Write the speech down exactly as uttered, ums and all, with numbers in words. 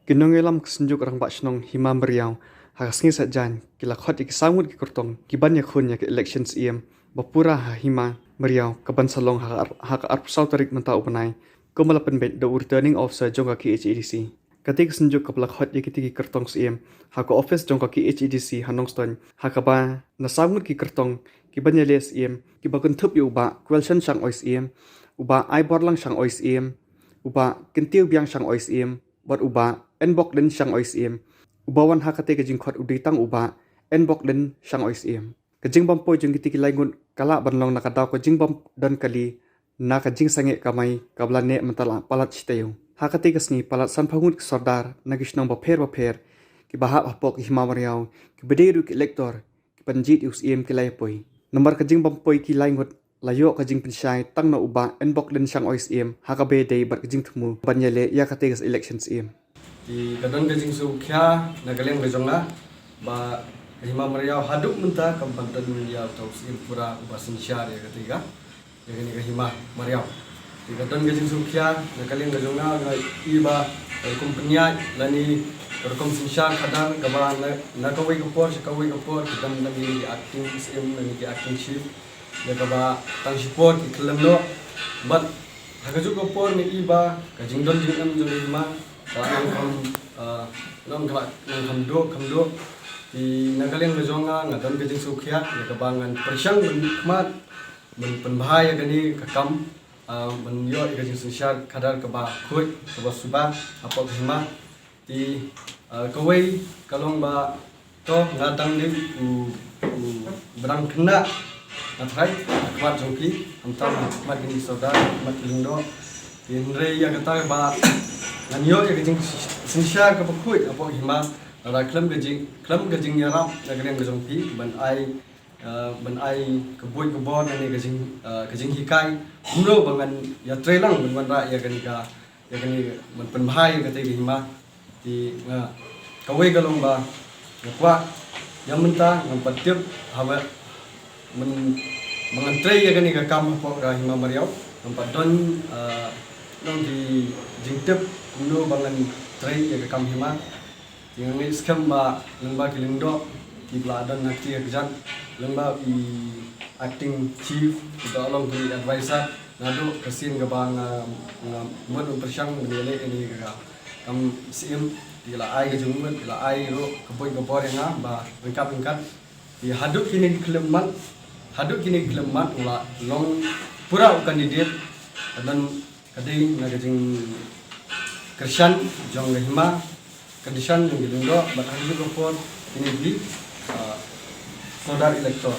Ki nongïalam ka Synjuk Rangbah Shnong Hima Mariaw ha ka sngi Saitjaiñ ki la khot ïa ki saw ngut ki kyrtong ki ban ïakhun ïa ka election Syiem ba pura ha Hima Mariaw ka ban sa long ha ka ar-, ha ka arphew saw tarik mynta u bnai, kumba la pynbeit da u Returning Officer jong ka K H A D C. Katei ka synjuk kaba la khot ïa kitei ki kyrtong Syiem ha ka office jong ka K H A D C ha Nongstoiñ, ha kaba na saw ngut ki kyrtong ki ban ïaleh Syiem kiba kynthup ïa u Bah Kwelshan Shangoi Syiem, u Bah Aiborlang Shangoi Syiem, u Bah Kyntiew Biang Shangoi Syiem, bad u Bah Enbokdin Shangoi Syiem. Uba wan ha katei ka jingkhot u dei tang u Bah Enbokdin Shangoi Syiem. Ka jingbym poi jong kitei ki lai ngut ka lah ban long na ka daw ka jingbym don kali na ka jingsangeh kamai kaba la neh mynta la palat shi taïew. Ha katei ka sngi palat sanphew ngut ki sordar na ki shnong bapher bapher kiba hap hapoh ka Hima Mariaw, kiba dei ruh ki elector, ki ban jied ïa u Syiem ki la ïapoi. Namar ka jingbym poi ki lai ngut la ïoh ka jingpynshai tang na u Bah Enbokdin Shangoi Syiem ha kaba ïadei bad ka jingthmu ban ïaleh ïa katei ka election Syiem. Te ka don ka jingsngewkhia na ka liang ka jong nga ba ka Hima Mariaw haduh mynta kam pat don ïa uta u Syiem pura uba synshar ïa katei ka, ïa kane ka Hima Mariaw. Te ka don ka jingsngewkhia na ka liang ka jong nga, nga i ba ka rukom pynïaid lane ka rukom synshar khadar kaba na, na kawei ka por sha kawei ka por ki don lane ki acting Syiem lane ki acting chief, ïa kaba tang shipor ki khlem noh. Bad ha kajuh ka por nga i ba ka jingdon jingem jong ka Hima ka la nang kham, ah, nang ka la nang kham duh kham duh. Te na ka liang ka jong nga nga don ka jingsngewkhia ïa kaba ngan pyrshang ban khmat ban pynbha ïa kane ka kam, ah, ban ïoh ïa ka jingsynshar khadar kaba khuid kaba suba hapoh ka Hima. Te, ah, kawei ka long ba to nga dang dei u, u brang khynnah, nga tharai ha khmat jong phi, khamtam ha khmat kine ki sordar, ha khmat ki lyngdoh. Te hynrei ïa kata ba ngan ïoh ïa ka jingsynshar kaba khuid hapoh ka Hima, lada khlem ka jing, khlem ka jingïarap na ka liang ka jong phi ban ai, ah, ban ai ka buit ka bor lane ka jing, ah, ka jinghikai kumno ba ngan ïatrei lang ban wanrah ïa kane ka, ïa kane ban pynbha ïa katei ka Hima. Te nga, kawei ka long ba nga kwah ïa mynta ngam pat tip haba man, ba ngan trei ïa kane ka kam hapoh ka Hima Mariaw, ngam pat don, ah, long ki jingtip kumno ba ngan trei ïa ka kam Hima. Te nga ngeit skhem ba lyngba ki lyngdoh kiba la don ha kti ha kjat, lyngba i acting chief, kiba long ki advisor, naduh ka sien kaba nga, nga mut ban pyrshang ban ïaleh ïa kane ka kam Syiem, te ki la ai ka jingmut, ki la ai ruh ka buit ka bor ïa nga ba ryngkat ryngkat. Te haduh kine ki khyllipmat, haduh kine ki khyllipmat nga la long pura u candidate, ka don ka dei na ka jingkyrshan jong ka Hima, kyrshan jong ki lyngdoh, bad ha kajuh ka por kine ki, ah, sordar elector.